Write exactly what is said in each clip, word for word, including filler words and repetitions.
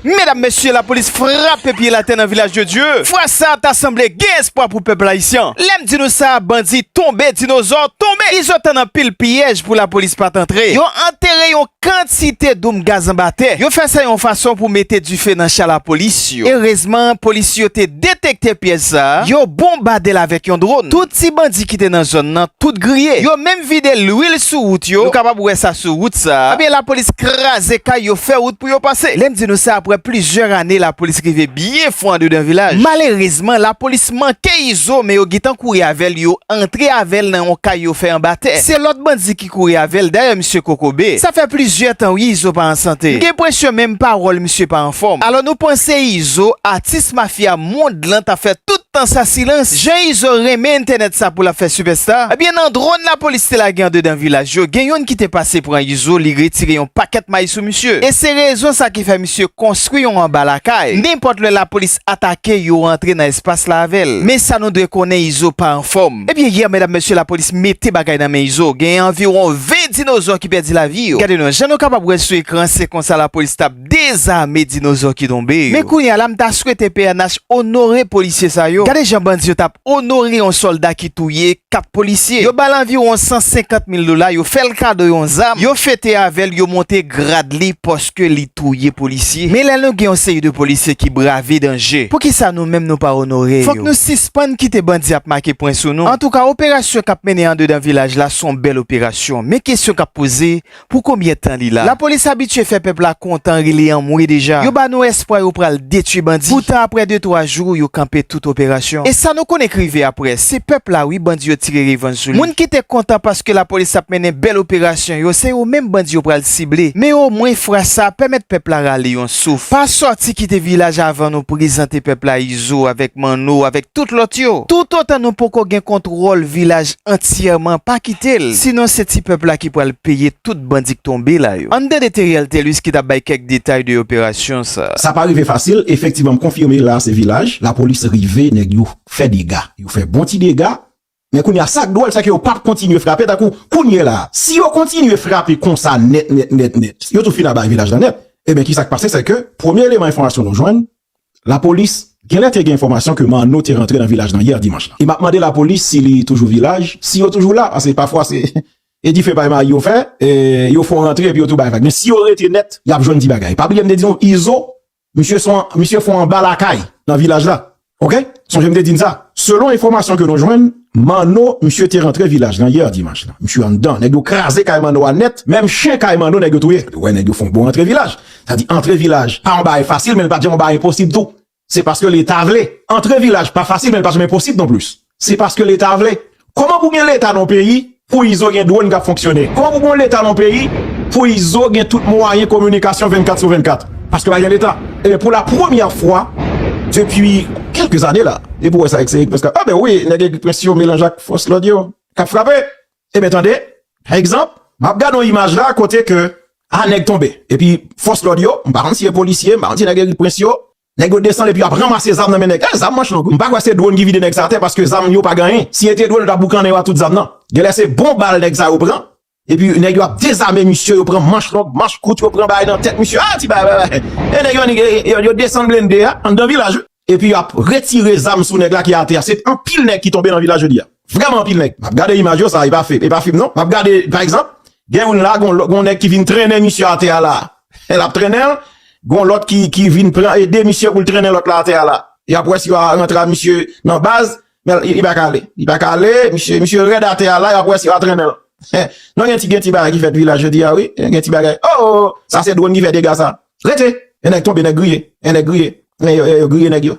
Medam, mesye, lapolis frape pye l atè nan Vilaj de Dye. Fwa sa a ta sanble gen espwa pou pèp ayisyen. Lè m di nou sa, bandi tonbe, dinozò tonbe. Izo tann anpil pyèj pou lapolis pa t antre. Yo antere yon kantite doum gaz anba tè. Yo fè sa yon fason pou mete dife nan cha lapolis yo. Erezman, polis yo te detekte pyèj sa a. Yo bonbade l avèk yon dwòn. Tout ti bandi ki te nan zòn nan, tout griye. Yo menm vide lwil sou wout yo. Nou kapab wè sa sou wout sa a. Ebyen, lapolis kraze kay yo, fè wout pou yo pase. Lè m di nou sa, apre plizyè ane, lapolis rive byen fon andedan vilaj. Malerezman, lapolis manke Izo, men yo gentan kouri avè l, yo antre avè l nan yon kay yo fè anba tè. Se lòt bandi ki kouri avè l, dayè misye kokobe. Sa fè plizyè tan, wi, Izo pa an sante. M gen enpresyon menm pawòl misye pa anfòm. Alò, nou panse Izo, atis mafya mond lan, t ap fè tout tan sa silans. Jan Izo renmen entènèt sa pou l ap fè sipèsta, ebyen, nan dwòn lapolis te lage andedan vilaj yo, gen youn ki te pase pran Izo, li retire yon pakèt may sou misye. E se rezon sa ki fè misye konstwi yon anba lakay. Nenpòt lè lapolis atake, yo rantre nan espas la avè l. Men sa nou dwe konnen, Izo pa anfòm. Ebyen, yè, medam, mesye, lapolis mete bagay nan men Izo. Gen anviwon ven dinozò ki pèdi lavi yo. Gade non, jan nou kapab wè sou ekran, se konsa lapolis t ap dezame dinozò ki tonbe yo. Men kounye a la, m ta swete P N H onore polisye sa yo. Gade jan bandi yo t ap onore yon sòlda ki touye kat polisye. Yo ba l anviwon san senkant mil dola, yo fè l kado yon zam, yo fete avè l, yo monte grad li paske li touye polisye. Men lè nou gen yon seri de polisye ki brave danje, poukisa nou menm nou pa onore yo? Fòk nou sispann kite bandi ap make pwen sou nou. Antouka, operasyon k ap mennen andedan vilaj la se yon bèl operasyon. Men kesyon k ap poze, pou konbyen tan li la? Lapolis abitye fè pèp la kontan, rele anmwe deja. Yo ba nou espwa yo pral detwi bandi. Poutan, apre de twa jou, yo kanpe tout operasyon. E sa nou konnen k rive apre, se pèp la, wi, bandi yo tire revanj sou li. Moun ki te kontan paske lapolis ap mennen bèl operasyon yo, se yo menm bandi yo pral sible. Men omwen fwa sa a pèmèt pèp la rale yon souf. Pa sòti kite vilaj avan nou prezante pèp la Izo avèk Manno, avèk tout lòt yo. Toutotan nou poko gen kontwòl vilaj antyèman, pa kite l. Sinon, se ti pèp la ki pral peye tout bandi k tonbe la yo. Ann tande Theriel Thelus ki t ap bay kèk detay de operasyon sa a. Sa pa rive fasil, efektivman, m konfime la, se vilaj. Lapolis rive, nèg yo fè dega. Yo fè bon ti dega. Men kounye a, sa k dwòl, se ke yo p ap kontinye frape tankou kounye la. Si yo kontinye frape konsa nèt, nèt, nèt, nèt, yo tou fin ap bay vilaj la nèt. Ebyen, ki sa k pase? Se ke premye eleman enfòmasyon nou jwenn, lapolis genlè te gen enfòmasyon ke Manno te rantre nan vilaj lan yè dimanch lan. E m ap mande lapolis si li toujou vilaj, si yo toujou la, paske pafwa se e dife bay mayi yo fè, e yo fè yon rantre epi yo tou bay vag. Men si yo rete nèt, y ap jwenn ti bagay. Pa bliye m te di nou, Izo, misye se yon, misye fè yon anba lakay nan vilaj la. Oke? Sonje m te di n sa. Selon enfòmasyon ke nou jwenn, Manno, misye te rantre vilaj lan yè dimanch lan. Misye anndan. Nèg yo kraze kay Manno a nèt. Menm chen kay Manno, nèg yo touye. Ou wè, nèg yo fè yon bon rantre vilaj. Sa di, antre vilaj pa yon bagay fasil, men l pa t janm yon bagay enposib tou. Se paske Leta vle. Antre vilaj pa fasil, men l pa janm enposib non plis. Se paske Leta vle. Kòman pou gen Leta nan yon peyi pou Izo gen dwòn k ap fonksyone? Kòman pou gen Leta nan yon peyi pou Izo gen tout mwayen kominikasyon vennkat sou vennkat? Paske pa gen Leta. Ebyen, pou la premyè fwa depi kèlke zane la, depi w wè sa, Eric Prince ka, a ben wi, nèg Eric Prince yo melanje ak fòs lòd yo k ap frape. Ebyen, tande, pa egzanp, m ap gade yon imaj la kote ke, a, nèg tonbe. Epi fòs lòd yo, m pa konn si se polisye, m pa konn si nèg Eric Prince yo, nèg yo desann epi y ap ranmase zam nan men nèg. E, zam manch long, wi. M pa kwè se dwòn ki vide nèg sa atè, paske zam yo pa gen anyen. Si se te dwòn, yo t ap boukannen yo ak tout zam nan. Genlè se bon bal nèg sa yo pran. Epi nèg yo ap dezame misye, yo pran manch long, manch kout, yo pran bagay nan tèt misye. A, ti bagay, bagay. E nèg yo, yo, yo desann blende a anndan vilaj, wi. Epi y ap retire zam sou nèg la ki atè a. Se anpil nèg ki tonbe nan vilaj jodi a. Vrèman anpil nèg. M ap gade imaj yo, sa e pa fim, e pa fim non. M ap gade, pa egzanp, gen youn la, gon, gon nèg ki vin trennen misye atè a la. L ap trennen l. Gon lòt ki, ki vin pran, ede misye pou l trennen lòt la atè a la. Y ap wè si yo a rantre a misye nan baz, men li, li pa ka ale. Li pa ka ale, misye, misye rèd atè a la, y ap wè si yo a trennen l. Non, gen ti, gen ti bagay ki fèt vilaj jodi a, wi. Gen ti bagay. Oh, oh, oh, sa se dwòn ki fè dega sa. Rete! Yon nèg tonbe, nèg griye. Yon nèg griye. Men yo, yo, yo griye nèg yo.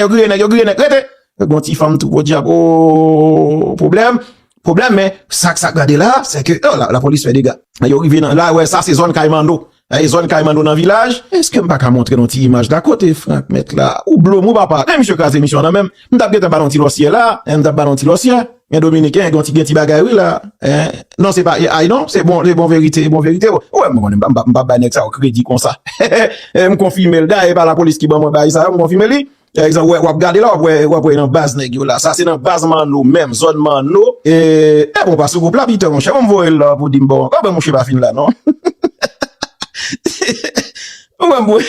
Yo griye nèg, yo griye nèg. Rete! Gon ti fanm tou podyab. Oh, pwoblèm. Pwoblèm, men sa, sa k gade la, se ke, oh, la, lapolis fè dega. Yo rive nan, la, wè, sa se zòn kay Manno. E zòn kay Manno nan vilaj. Èske m pa ka montre nou ti imaj la? Kote Frank mèt la? Ou blo m, wi papa. Men misye kraze emisyon an nan men m. M t ap gentan ba nou ti lòsyè la. M t ap ba nou ti lòsyè. Men Dominiken, gen ti, gen ti bagay, wi, la. Eh, non, se pa A I non. Se bon, se bon verite, bon verite. Ou wè, m konnen, m pa, m pa, m pa bay nèg sa yo kredi konsa. Eh, m konfime l. Dayè, e pa lapolis ki ban mwen bagay sa yo, m konfime li. Pa egzanp, w ap gade la, w ap wè, w ap wè nan baz nèg yo la. Sa se nan baz Manno menm, zòn Manno. E, e bon, pa sou gwoup la, pito, monchè, bon, m voye l la pou di m, bon, ankò, bon, monchè pa fin la, non. Bon, bon,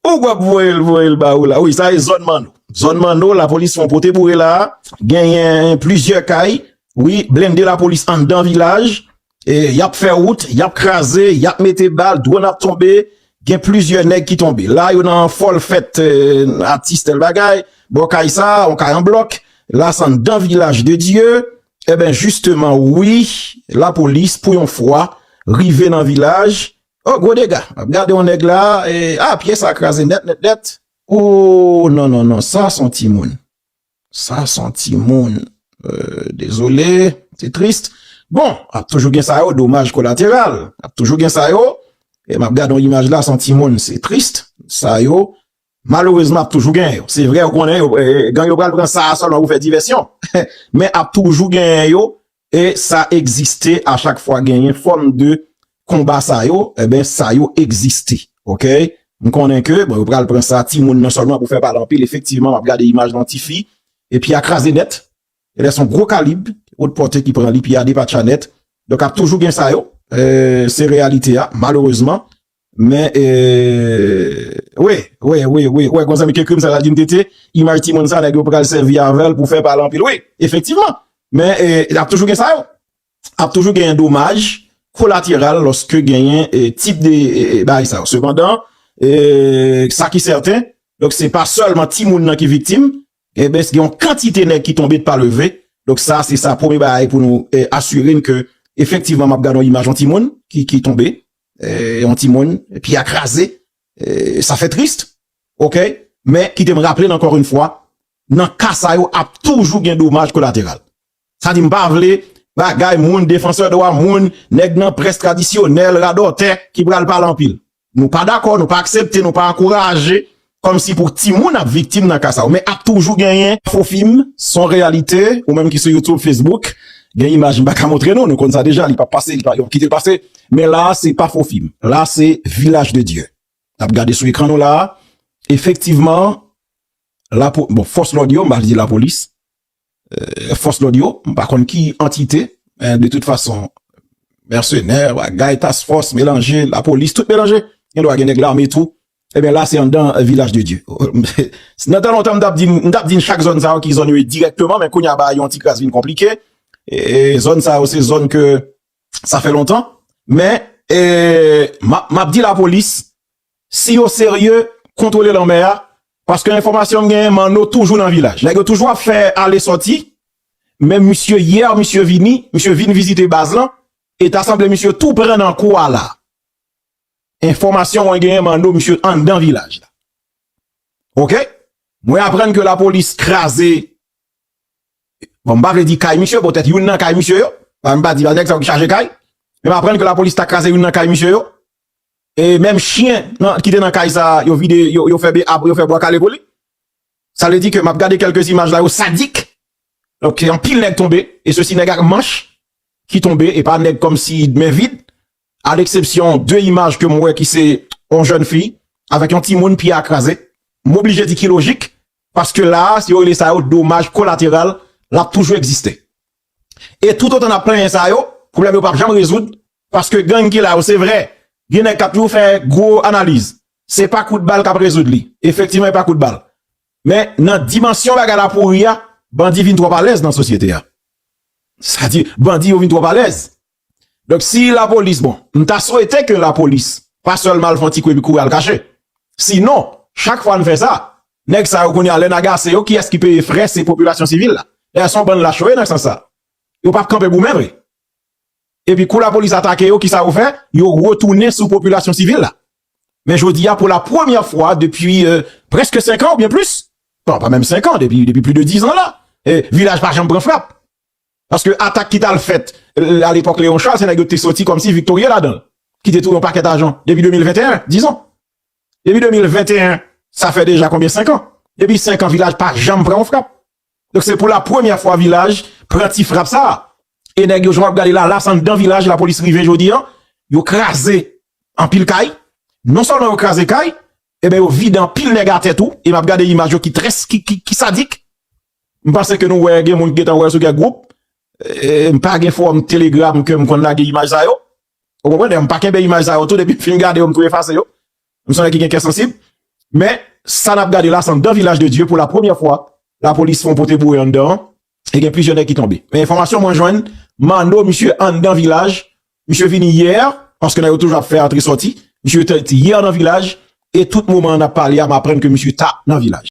Ou w ap voye l, voye l ba ou la. Wi, sa e zòn Manno. Zòn Manno, lapolis fè yon pote boure la. Genyen plizyè kay. Wi, blende lapolis anndan vilaj. E, y ap fè wout, y ap kraze, y ap mete bal, dwòn ap tonbe. Gen plizyè nèg ki tonbe. La, yo nan fòl fèt, e, atis tèl bagay. Bò kay sa, yon kay an blòk. La, se anndan vilaj de Dye. Eben, jisteman, wi, lapolis, pou yon fwa, rive nan vilaj. O, gwo dega. M ap gade yon nèg la, e, a, pye sa kraze nèt, nèt, nèt. O, non, non, non, sa se yon timoun. Sa se yon timoun. E, dezole, se tris. Bon, ap toujou gen sa yo, domaj kolateral. Ap toujou gen sa yo. E m ap gade yon imaj la, se yon timoun, se tris. Sa yo, malerezman, ap toujou gen yo. Se vre, ou konnen yo, e, gang yo pral pran sa a sèlman pou fè divèsyon. Men ap toujou gen yo, e sa egziste a chak fwa genyen fòm de konba sa yo, eben, sa yo egziste. Oke? M konnen ke, bon, yo pral pran sa, timoun nan sèlman pou fè pale anpil. Efektivman, m ap gade imaj nan ti fi, epi a kraze nèt. E lè se yon gwo kalib, wot pòte ki pran li, pi a depatcha nèt. Donk, ap toujou gen sa yo. E, se reyalite a, malerezman. Men, e, wi, wi, wi, wi, wè, gon zanmi ke krim sa la di m tete, imaj timoun sa, nèg yo pral sèvi avè l pou fè pale anpil. Wi, efektivman. Men, e, ap toujou gen sa yo. Ap toujou genyen domaj kolateral lòske genyen, e, tip de, e, e, bagay sa yo. Sepandan, e, sa ki sèten, donk, se pa sèlman timoun nan ki viktim, eben, gen yon kantite nèg ki tonbe pa leve. Donk, sa, se sa, premye bagay pou nou, e, asire n ke, efektivman, m ap gade yon imaj yon timoun ki, ki tonbe, e, yon timoun, epi a kraze, e, sa fè tris, oke? Men, kite m raple n ankò yon fwa, nan ka sa yo, ap toujou gen domaj kolateral. Sa di m pa vle bagay moun, defansè dwa moun, nèg nan près tradisyonèl, radòtè, ki pral pale anpil. Nou pa dakò, nou pa aksepte, nou pa ankouraje, kòmsi pou timoun ap viktim nan ka sa yo. Men ap toujou genyen fo fim, se yon reyalite, ou menm ki sou YouTube, Facebook, gen imaj m pa ka montre nou, nou konn sa deja, li p ap pase, li pa, yo kite l pase, men la a, se pa fo fim. La a, se Vilaj de Dye. N ap gade sou ekran nou la a, efektivman, lapo-, bon, fòs lòd yo, m pa di lapolis, e, fòs lòd yo, m pa konn ki antite, men de tout fason, mèsenè, bagay, task force, melanje, lapolis, tout melanje. Gen dwa gen nèg lame tou. Ebyen, la, se anndan, e, Vilaj de Dye. Nan tan lontan, m t ap di, m t ap di n chak zòn sa yo ki zòn yo ye dirèkteman, men kounye a, bagay yo yon ti kras vin konplike. E, e, zòn sa yo, se zòn ke sa fè lontan. Men, e, m ap, m ap di lapolis, si yo serye, kontwole lanmè a, paske enfòmasyon m genyen, Manno toujou nan vilaj. Nèg yo toujou ap fè ale sòti, men misye, yè, misye vini, misye vin vizite baz lan, e ta sanble misye tou pran nan kou a la. Enfòmasyon mwen genyen, Manno, misye anndan vilaj la. Oke? Mwen aprann ke lapolis kraze, bon, m pa vle di kay misye, petèt youn nan kay misye yo, pa, m pa di, pa nèg sa yo ki chaje kay, men m aprann ke lapolis ta kraze youn nan kay misye yo, e menm chen nan, ki te nan kay sa, yo vide, yo, yo fè be-, ap, yo fè bwa kale pou li. Sa vle di ke m ap gade kèlke imaj la, yo sadik. Donk, anpil nèg tonbe, e sesi nèg ak manch ki tonbe, e pa nèg kòmsi men vid, a leksepsyon de imaj ke m wè ki se yon jèn fi avèk yon timoun, pye a kraze. M oblije di ki lojik, paske la a, si yo rele sa yo domaj kolateral, l ap toujou egziste. E toutotan n ap plenyen sa yo, pwoblèm yo p ap janm rezoud, paske gang ki la yo, se vre, gen nèg k ap toujou fè gwo analiz. Se pa kout bal k ap rezoud li. Efektivman, e pa kout bal. Men, nan dimansyon bagay la pouri a, bandi vin twòp alèz nan sosyete a. Sa di, bandi yo vin twòp alèz. Donk, si lapolis, bon, m ta swete ke lapolis pa sèlman al fè yon ti kou epi kouri al kache. Sinon, chak fwa n fè sa, nèg sa yo kounye a, lè n agase yo, kiyès ki peye frè? Se popilasyon sivil la. Dayè, se yon bann lach yo ye nan sans sa. Yo p ap kanpe goumen vre. Epi kou lapolis atake yo, kisa yo fè? Yo retounen sou popilasyon sivil la. Men jodi a, pou la premyè fwa depi, e, prèske senk an oubyen plis, non, pa menm senk an, depi, depi plis de diz an la, e, vilaj pa janm pran frap. Paske atak ki t al fèt, e, alepòk Léon Charles, se nèg yo te soti kòmsi viktorye ladan l, ki te touye yon pakèt ajan depi de mil venteyen, dizon. Depi de mil venteyen, sa fè deja konbyen? Senk an. Depi senk an, vilaj pa janm pran yon frap. Donk, se pou la premyè fwa vilaj pran ti frap sa a. E nèg yo, jan w ap gade la, la, se anndan vilaj, lapolis rive jodi a, yo kraze anpil kay. Non sèlman yo kraze kay, ebyen, yo vide anpil nèg atè tou. E m ap gade imaj yo ki trè, ki, ki, ki sadik. M panse ke nou wè, gen moun ki gentan wè sou kèk gwoup. E, m pa gen fowòm Telegram ke m konn lage imaj sa yo. Ou konprann? M pa kenbe imaj sa yo tou, depi m fin gade yo, m tou efase yo. M se yon nèg ki gen kè sansib. Men, sa n ap gade la, se anndan Vilaj de Dye. Pou la premyè fwa, lapolis fè yon pote boure anndan an. E gen plizyè nèg ki tonbe. Men enfòmasyon mwen jwenn, Mano, misye anndan vilaj, misye vini yè, paske nèg yo toujou ap fè antre sòti, misye te yè nan vilaj, e tout moman n ap pale a, m aprann ke misye ta nan vilaj.